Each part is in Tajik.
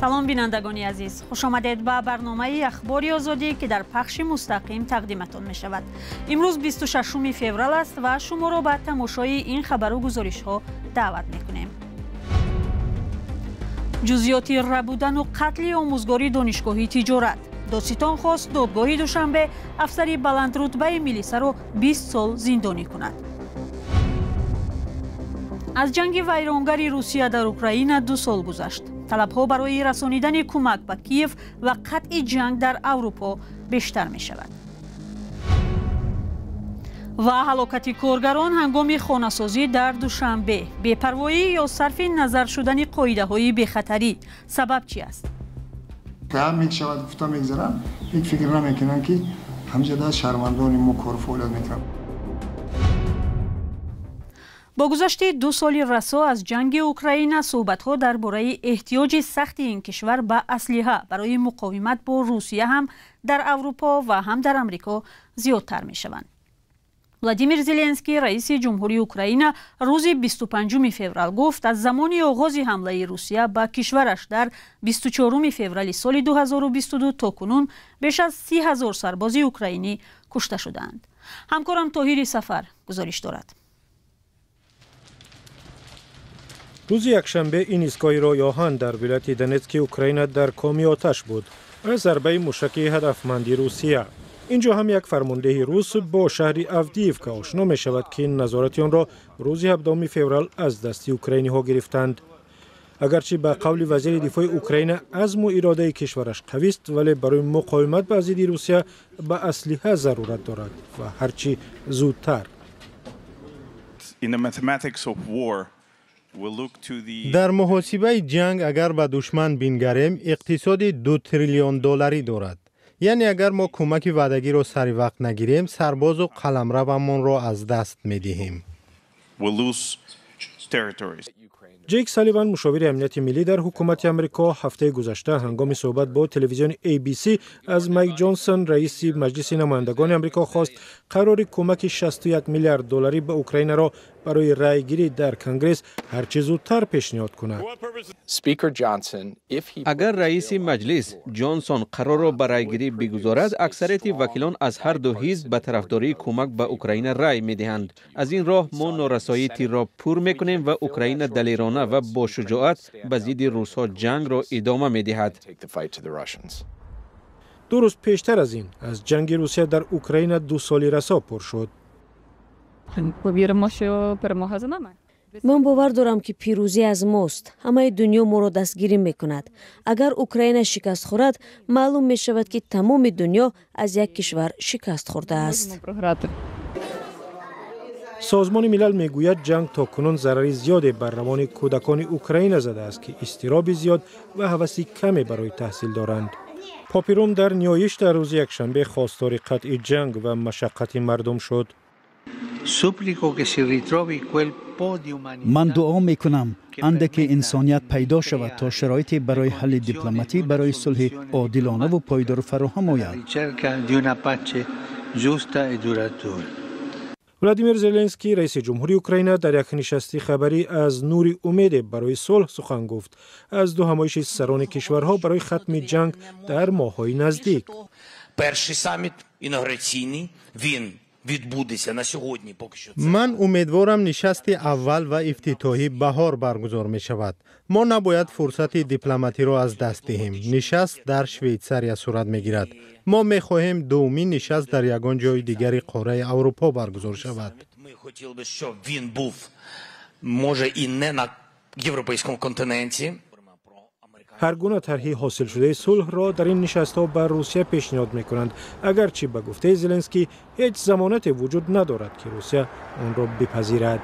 Салом, бинандагони азиз, хуш омадед ба барномаи Ахбори Озодӣ, ки дар пахши мустақим тақдиматон мешавад. Имрӯз 26 феврал аст ва шуморо ба тамошои ин хабару гузоришҳо даъват мекунем. Ҷузъиёти рабудану қатли омӯзгори донишгоҳи тиҷорат. Додситон хост додгоҳи Душанбе афсари баландрутбаи милисаро 20 сол зиндонӣ кунад. Аз ҷанги вайронгари Русия дар Украина 2 сол гузашт. Талабҳо барои расонидани кӯмак ба Киев ва қатъи ҷанг дар Аврупо бештар мешавад. Ва ҳалокати коргарон ҳангоми хонасозӣ дар Душанбе, бепарвоӣ ё сарфи назар шудани қоидаҳои бехатарӣ сабаб чи аст? Мешавад гуфта мегзаранд, ҳеҷ фикр намекунанд, ки ҳамҷода шаҳрвандони мо кору фаъолият мекунанд. Бо гузашти 2 соли расо аз ҷанги Украина, суҳбатҳо дар бораи эҳтиёҷи сахти ин кишвар ба аслиҳа барои муқовимат бо Русия ҳам дар Аврупо ва ҳам дар Амрико зиёдтар мешаванд. Владимир Зеленский, раиси ҷумҳурии Украина, рӯзи 25 феврал гуфт, аз замони оғози ҳамлаи Русия ба кишвараш дар 24 феврали соли 2022 то кунун беш аз 30 ҳазор сарбози украинӣ кушта шудаанд. Ҳамкорам Тоҳири Сафар гузориш дорад. Рӯзи якшанбе ин истгоҳи роҳи оҳан дар вилояти Донетски Украина дар коми оташ буд аз зарбаи мушаки ҳадафманди Русия. Инҷо ҳам як фармондеҳи рус бо шаҳри Авдиевка ошно мешавад, ки назорати онро рӯзи 17 феврал аз дасти украиниҳо гирифтанд. Агарчи ба қавли вазири дифои Украина азму иродаи кишвараш қавист, вале барои муқовимат ба зидди Русия ба аслиҳа зарурат дорад ва ҳарчи зудтар. Дар муҳосибаи ҷанг агар ба душман бингарем, иқтисоди 2 триллион долларӣ дорад. Яъне агар мо кӯмаки ваъдагиро сари вақт нагирем, сарбозу қаламравамонро аз даст медиҳем. Ҷейк Салливан, мушовири амнияти миллӣ дар ҳукумати Амрико, ҳафтаи гузашта ҳангоми суҳбат бо телевизиони ABC аз Майк Ҷонсон, раиси Маҷлиси намояндагони Амрико, хост қарори кӯмаки 61 миллиард долларӣ ба Украинаро барои раъйгирӣ дар Конгресс ҳарчи зудтар пешниҳод кунад. Агар раиси маҷлис Ҷонсон қарорро ба раъйгирӣ бигузорад, аксарияти вакилон аз ҳар ду ҳизб ба тарафдории кӯмак ба Украина рай медиҳанд. Аз ин роҳ мо норасоии тирро пур мекунем ва Украина далерона ва бо шуҷоат ба зидди русҳо ҷангро идома медиҳад. 2 рӯз пештар аз ин аз ҷанги Русия дар Украина 2 соли расо пур шуд. Ман бовар дорам, ки пирӯзӣ аз мост. Ҳамаи дунё моро дастгирӣ мекунад. Агар Украина шикаст хӯрад, маълум мешавад, ки тамоми дунё аз як кишвар шикаст хӯрдааст. Созмони Милал мегӯяд, ҷанг то кунун зарари зиёде бар равони кӯдакони Украина задааст, ки изтироби зиёд ва ҳаваси каме барои таҳсил доранд. Попи Рум дар ниёиш дар рӯзи якшанбе хостори қатъи ҷанг ва машаққати мардум шуд. Ман дуо мекунам, андаке инсоният пайдо шавад, то шароите барои ҳалли дипломатӣ, барои сулҳи одилонаву пойдор фароҳам ояд. Владимир Зеленский, раиси ҷумҳури Украина, дар як нишасти хабарӣ аз нури умеде барои сулҳ сухан гуфт. Аз ду ҳамоиши сарони кишварҳо барои хатми ҷанг дар моҳҳои наздик. Перший саммит інаугураційний, він відбудеться на сьогодні поки що. Ман умедворам, нишасти аввал ва ифтитоҳӣ баҳор баргузор мешавад. Мо набояд фурсати дипломатиро аз даст диҳем. Нишаст дар Швейтсария сурат мегирад. Мо мехоҳем дуввумин нишаст дар ягон ҷои дигари қораи Аврупо баргузор шавад. Ми хотіли би, щоб він був, може, і не на європейському континенті. Ҳар гуна тарҳи ҳосилшудаи сулҳро дар ин нишастҳо ба Русия пешниҳод мекунанд, агарчи ба гуфтаи Зеленский ҳеҷ замонате вуҷуд надорад, ки Русия онро бипазирад.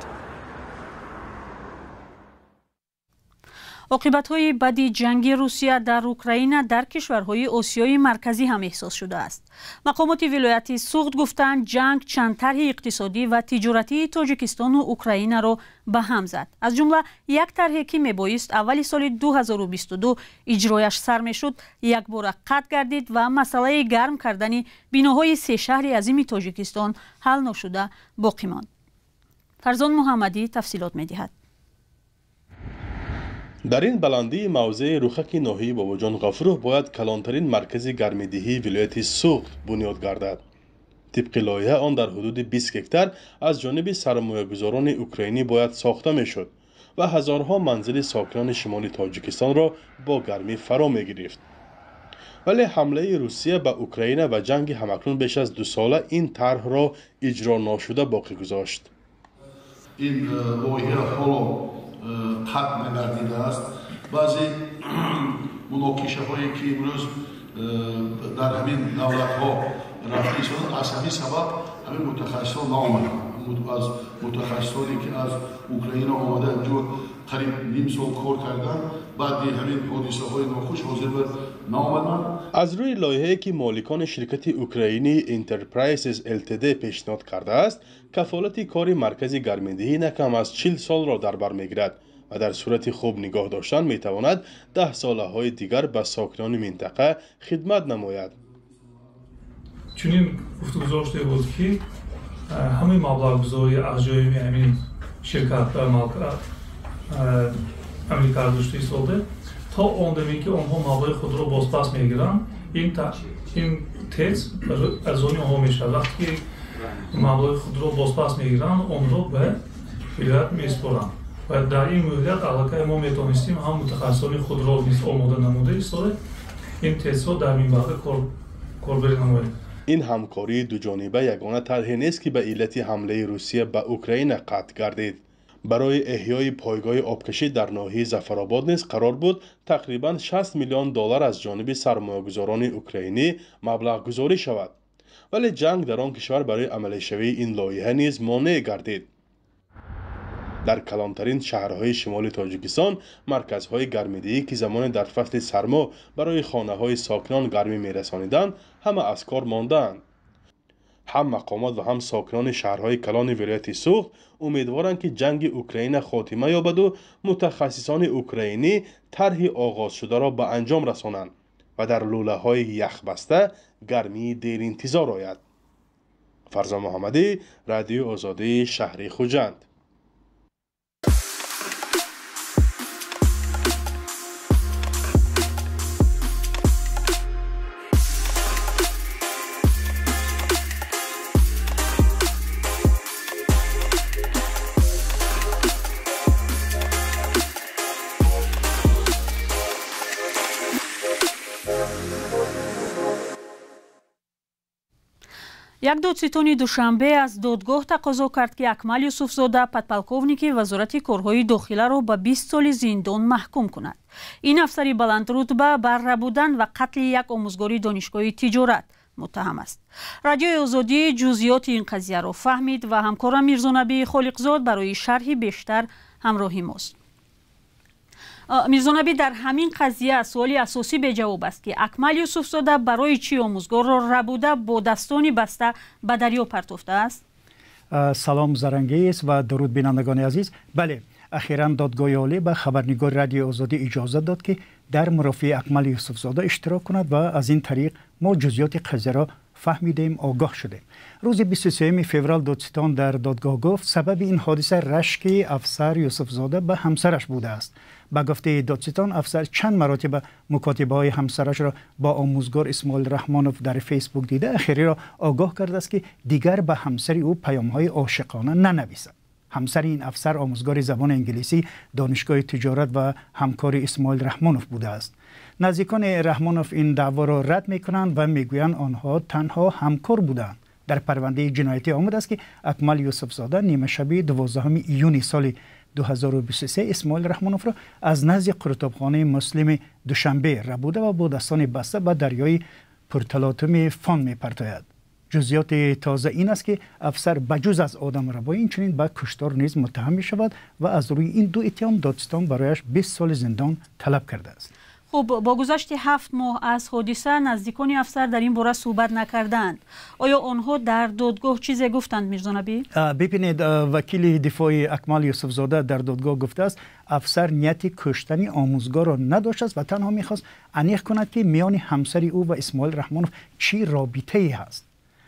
Оқибатҳои бади ҷанги Русия дар Украина дар кишварҳои Осиёи Марказӣ ҳам эҳсос шудааст. Мақомоти вилояти Суғд гуфтанд, ҷанг чанд тарҳи иқтисодӣ ва тиҷоратии Тоҷикистону Украинаро ба ҳам зад. Аз ҷумла як тарҳе, ки мебоист аввали соли 2022 иҷрояш сар мешуд, якбора қатъ гардид ва масъалаи гарм кардани биноҳои се шаҳри азими Тоҷикистон ҳал ношуда боқӣ монд. Фарзон Муҳаммадӣ тафсилот медиҳад. Дар ин баландии мавзеи Рухаки ноҳияи Бобоҷон Ғафуров бояд калонтарин маркази гармидиҳии вилояти Суғд бунёд гардад. Тибқи лоиҳа он дар ҳудуди 20 гектар аз ҷониби сармоягузорони украинӣ бояд сохта мешуд ва ҳазорҳо манзили сокинони шимоли Тоҷикистонро бо гармӣ фаро мегирифт. Вале ҳамлаи Русия ба Украина ва ҷанги ҳамакнун беш аз дусола ин тарҳро иҷро ношуда боқӣ гузошт. Ин лоиҳа ҳоло қатъ нагардидааст. Баъзе муноқишаҳое ки имрӯз дар ҳамин давлатҳо рафта истодаанд, аз ҳамин сабаб ҳамин мутахассисон наомаданд. Аз мутахассисоне ки аз Украина омада инҷо қариб ним сол кор карданд, баъди ҳамин ҳодисаҳои нохуш ҳозир наомаданд. Аз рӯи лоиҳае ки моликони ширкати украинии Enterprises Ltd пешниҳод кардааст, кафолати кори маркази гармидиҳӣ на кам аз 40 солро дар бар мегирад ва дар сурати хуб нигоҳ доштан метавонад даҳсолаҳои дигар ба сокинони минтақа хидмат намояд. Чунин гуфтугузоште буд, ки ҳамаи маблағгузорӣ аз ҷониби ҳамин ширкат амалӣ дошта истода, то он даме ки онҳо маблағи худро бозпас мегиранд, ин тез аз они онҳо мешавад. Вақте ки маблағи худро бозпас мегиранд, онро ба вилоят месупоранд ва дар ин муҳлат аллакай мо метавонистем ҳам мутахассисони худро низ омода намуда истода ин тезҳо дар минбаъда корбарӣ намоем. Ин ҳамкории дуҷониба ягона тарҳе нест, ки ба иллати ҳамлаи Русия ба Украина қатъ гардид. Барои эҳёи пойгоҳи обкашӣ дар ноҳияи Зафаробод низ қарор буд тақрибан 60 миллион доллар аз ҷониби сармоягузорони украинӣ маблағгузорӣ шавад. Вале ҷанг дар он кишвар барои амалишавии ин лоиҳа низ монеъ гардид. Дар калонтарин шаҳрҳои шимоли Тоҷикистон марказҳои гармидиҳӣ, ки замоне дар фасли сармо барои хонаҳои сокинон гармӣ мерасониданд, ҳама аз кор мондаанд. Ҳам мақомот ва ҳам сокинони шаҳрҳои калони вилояти Суғд умедворанд, ки ҷанги Украина хотима ёбаду мутахассисони украинӣ тарҳи оғозшударо ба анҷом расонанд ва дар лӯлаҳои яхбаста гармии деринтизор ояд. Фарзон Муҳаммадӣ, Радиои Озодии шаҳри Хуҷанд. Як додситони Душанбе аз додгоҳ тақозо кард, ки Акмал Юсуфзода, подполковники Вазорати корҳои дохиларо ба 20 соли зиндон маҳкум кунад. Ин афсари баландрутба бар рабудан ва қатли як омӯзгори донишгоҳи тиҷорат муттаҳам аст. Радиои Озодӣ ҷузъиёти ин қазияро фаҳмид ва ҳамкорам Мирзонабӣ Холиқзод барои шарҳи бештар ҳамроҳи мост. Мирзонабӣ, дар ҳамин қазия суоли асосӣ беҷавоб аст, ки Акмал Юсуфзода барои чӣ омӯзгорро рабуда бо дастони баста ба дарё партофтааст? Салом Зарангез ва дуруд бинандагони азиз. Бале, ахиран додгоҳи олӣ ба хабарнигори Радиои Озодӣ иҷозат дод, ки дар мурофиаи Акмал Юсуфзода иштирок кунад ва аз ин тариқ мо ҷузъиёти қазияро фаҳмидем, огоҳ шудем. Рӯзи 23 феврал додситон дар додгоҳ гуфт, сабаби ин ҳодиса рашки афсар Юсуфзода ба ҳамсараш будааст. Ба гуфтаи додситон, афсар чанд маротиба мукотибаҳои ҳамсарашро бо омӯзгор Исмоил Раҳмонов дар Фейсбук дида, ахириро огоҳ кардааст, ки дигар ба ҳамсари ӯ паёмҳои ошиқона нанависад. Ҳамсари ин афсар омӯзгори забони англисӣ, донишгоҳи тиҷорат ва ҳамкори Исмоил Раҳмонов будааст. Наздикони Раҳмонов ин даъворо рад мекунанд ва мегӯянд, онҳо танҳо ҳамкор буданд. Дар парвандаи ҷиноятӣ омадааст, ки Акмал Юсуфзода нимашаби 12 июни соли 2023 Исмоил Раҳмоновро аз назди қурутобхонаи Муслими Душанбе рабуда ва бо дастони баста ба дарёи пурталотуми Фон мепартояд. Ҷузъиёти тоза ин аст, ки афсар ба ҷуз аз одамрабоӣ инчунин ба куштор низ муттаҳам мешавад ва аз рӯи ин ду иттиҳом додситон барояш 20 соли зиндон талаб кардааст. Хуб, бо гузашти 7 моҳ аз ҳодиса наздикони афсар дар ин бора суҳбат накардаанд. Оё онҳо дар додгоҳ чизе гуфтанд, Мирзонабӣ? Бибинед, вакили дифои Акмал Юсуфзода дар додгоҳ гуфтааст, афсар нияти куштани омӯзгорро надоштааст ва танҳо мехост аниқ кунад, ки миёни ҳамсари ӯ ва Исмоил Раҳмонов чӣ робитае ҳаст.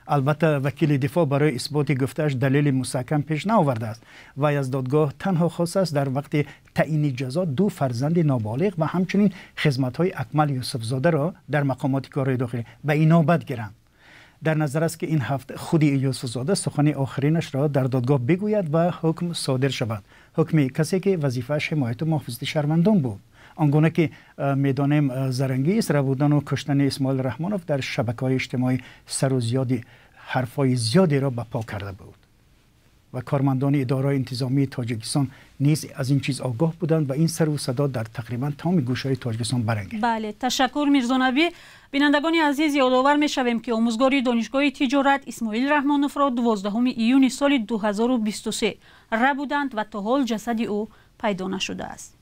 Албатта, вакили дифоъ барои исботи гуфтааш далели мустаҳкам пеш наовардааст. Вай аз додгоҳ танҳо хостааст дар вақти таъйини ҷазо ду фарзанди ноболиғ ва ҳамчунин хизматҳои Акмал Юсуфзодаро дар мақомоти корҳои дохилӣ ба инобат гиранд. Дар назар аст, ки ин ҳафта худи Юсуфзода сухани охиринашро дар додгоҳ бигӯяд ва ҳукм содир шавад. Ҳукми касе, ки вазифааш ҳимояту муҳофизати шаҳрвандон буд. Он гуна ки медонем, Зарангиз, рабудану куштани Исмоил Раҳмонов дар шабакаҳои иҷтимоӣ сару зиёди ҳарфҳои зиёдеро ба по карда буд ва кормандони идораҳои интизомии Тоҷикистон низ аз ин чиз огоҳ буданд ва ин сару садо дар тақрибан тамоми гӯшаҳои Тоҷикистон барангехт. Бале, ташаккур, Мирзонабӣ. Бинандагони азиз, ёдовар мешавем, ки омӯзгори Донишгоҳи тиҷорат Исмоил Раҳмоновро 12 июни соли 2023 рабуданд ва то ҳол ҷасади ӯ пайдо нашудааст.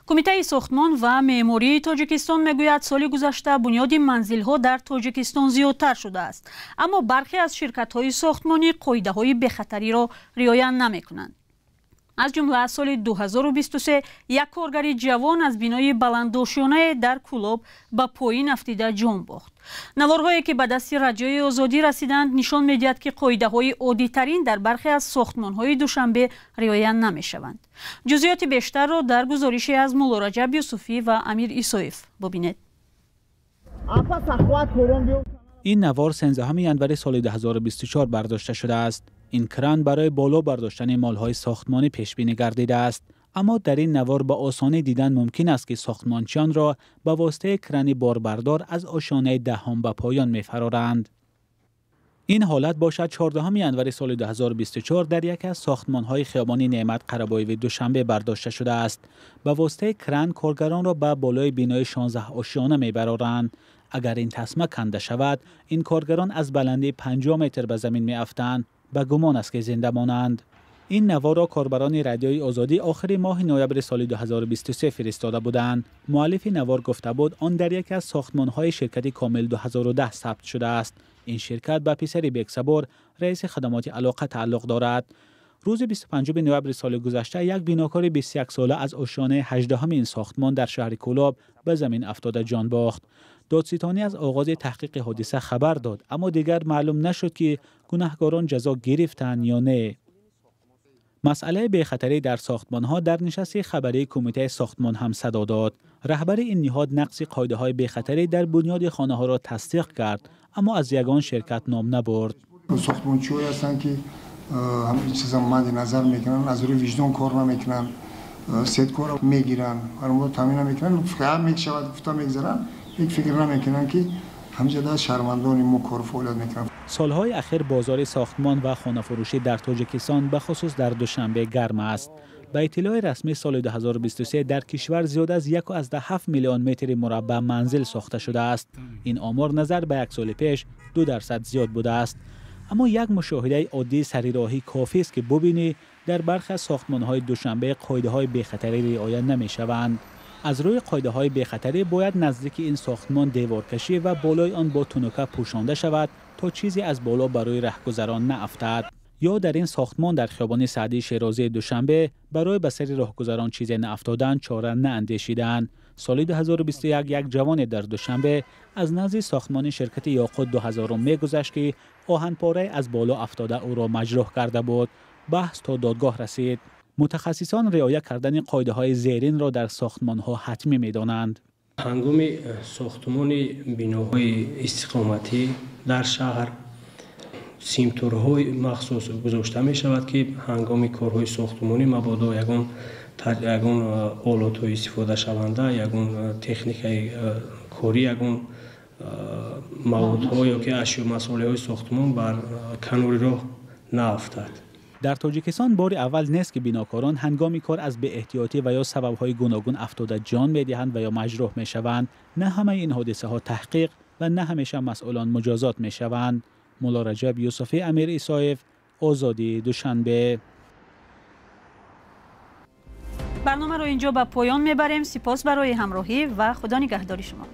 Кумитаи сохтмон ва меъмории Тоҷикистон мегӯяд, соли гузашта бунёди манзилҳо дар Тоҷикистон зиёдтар шудааст, аммо бархе аз ширкатҳои сохтмонӣ қоидаҳои бехатариро риоя намекунанд. Аз ҷумла соли 2023 як коргари ҷавон аз бинои баландошёнае дар Кӯлоб ба поин афтида ҷон бохт. Наворҳое, ки ба дасти Радиои Озодӣ расиданд, нишон медиҳад, ки қоидаҳои оддитарин дар бархе аз сохтмонҳои Душанбе риоя намешаванд. Ҷузъиёти бештарро дар гузорише аз Муллораҷаб Юсуфӣ ва Амир Исоев бубинед. Ин навор 13 январи соли 2024 бардошта шудааст. Ин кран барои боло бардоштани молҳои сохтмонӣ пешбинӣ гардидааст, аммо дар ин навор ба осонӣ дидан мумкин аст, ки сохтмончиёнро ба воситаи крани борбардор аз ошёнаи 10-ум ба поён мефароранд. Ин ҳолат бошад, 14 январи соли 2024 дар яке аз сохтмонҳои хиёбони Неъмат Қарабоеви Душанбе бардошта шудааст. Ба воситаи кран коргаронро ба болои бинои 16 ошёна мебароранд. Агар ин тасма канда шавад, ин коргарон аз баландии 50 метр ба замин меафтанд. Ба гумон аст, ки зинда монанд. Ин наворро корбарони Радиои Озодӣ охири моҳи ноябри соли 2023 фиристода буданд. Муаллифи навор гуфта буд, он дар яке аз сохтмонҳои ширкати Комил 2010 сабт шудааст. Ин ширкат ба писари Бексабор, раиси хадамоти алоқа, тааллуқ дорад. Рӯзи 25 ноябри соли гузашта як бинокори 21 сола аз ошёнаи 18 ин сохтмон дар шаҳри Кӯлоб ба замин афтода ҷон бохт. Додситонӣ аз оғози таҳқиқи ҳодиса хабар дод, аммо дигар маълум нашуд, ки гунаҳкорон ҷазо гирифтанд ё не. Масъалаи бехатарӣ дар сохтмонҳо дар нишасти хабарии Кумитаи сохтмон ҳам садо дод. Раҳбари ин ниҳод нақси қоидаҳои бехатарӣ дар бунёди хонаҳоро тасдиқ кард, аммо аз ягон ширкат ном набурд. Сохтмончиҳое ҳастанд, ки ҳамин чиза мадди назар мекунанд, аз рӯи виҷдон кор намекунанд, сеткора мегиранд, мо таъмин намекунанд, фиам мешавад гуфта мегзаранд, ҳеҷ фикр намекунанд, ки ҳамҷода шаҳрвандони мо кор фаъолият мекунанд. Солҳои ахир бозори сохтмон ва хонафурӯшӣ дар Тоҷикистон, бахусус дар Душанбе, гарм аст. Ба иттилои расмӣ, соли 2023 дар кишвар зиёд аз 1,7 миллион метри мураббаъ манзил сохта шудааст. Ин омор назар ба як соли пеш 2% зиёд будааст. Аммо як мушоҳидаи оддии сарироҳӣ кофист, ки бубинӣ дар бархе аз сохтмонҳои Душанбе қоидаҳои бехатарӣ риоя намешаванд. Аз рӯи қоидаҳои бехатарӣ бояд наздики ин сохтмон деворкашӣ ва болои он бо тунука пӯшонда шавад, то чизе аз боло барои раҳгузарон наафтад. Ё дар ин сохтмон дар хиёбони Саъдии Шерозии Душанбе барои ба сари роҳгузарон чизе наафтодан чора наандешиданд. Соли 2021 як ҷавоне дар Душанбе аз назди сохтмони ширкати Ёқут 2000 мегузашт, ки оҳанпорае аз боло афтода ӯро маҷрӯҳ карда буд. Баҳс то додгоҳ расид. Мутахассисон риоя кардани қоидаҳои зеринро дар сохтмонҳо ҳатмӣ медонанд. Ҳангоми сохтмони биноҳои истиқоматӣ дар шаҳр симторҳои махсус гузошта мешавад, ки ҳангоми корҳои сохтмонӣ мабодо ягон олотҳои истифодашаванда, ягон техникаи корӣ, ягон маводҳо ё ки ашё масолеҳои сохтмон бар канори роҳ наафтад. Дар Тоҷикистон бори аввал нест, ки бинокорон ҳангоми кор аз беэҳтиётӣ ва ё сабабҳои гуногун афтода ҷон медиҳанд ва ё маҷрӯҳ мешаванд. На ҳамаи ин ҳодисаҳо таҳқиқ ва на ҳамеша масъулон муҷозот мешаванд. Муллораҷаб Юсуфӣ, Амир Исоев, Озодӣ, Душанбе. Барномаро инҷо ба поён мебарем. Сипос барои ҳамроҳӣ ва Худо нигаҳдори шумо.